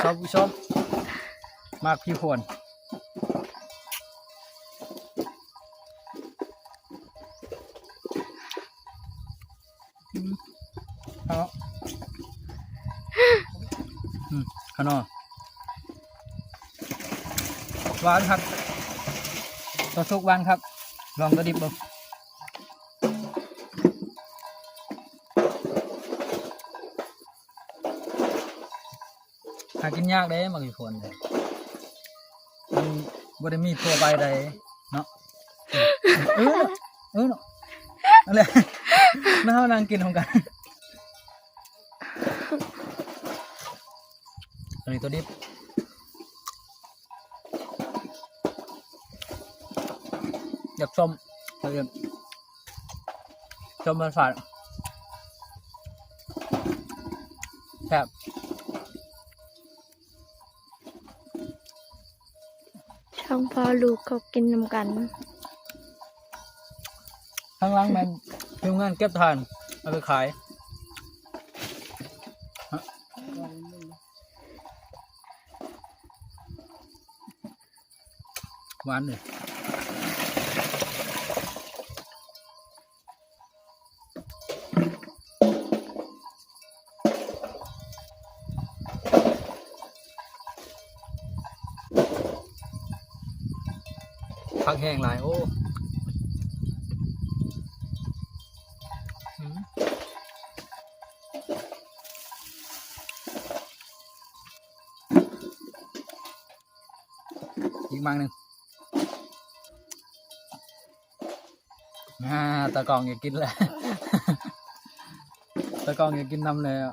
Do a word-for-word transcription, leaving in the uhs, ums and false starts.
ท่านผู้ชม มากพี่พวน อืมเอาอืมขนอหวานครับ ตัวสุกหวานครับ ลองตัวดิบเบิ่ง หากินยากเด้ หมากขี้โคนเด้ มันบ่ได้มีทั่วไปใดเนาะ เออเนาะ เออเนาะ นั่นแหละ มาเฮานั่งกินพร้อมกัน อันนี้ตัวดิบ อยากส้ม เออ ส้มมันฝาด แซ่บ ช่องพ่อลูกเขากินนำกัน ข้างล่างมันทีมงานเก็บถ่าน เอาไปขาย ฮะ หวานเลย ผักแห้งหลาย โอ้ อืม อีกมังหนึ่ง อ่า ตากล้องอยากกินแล้ว ตากล้องอยากกินนำแล้ว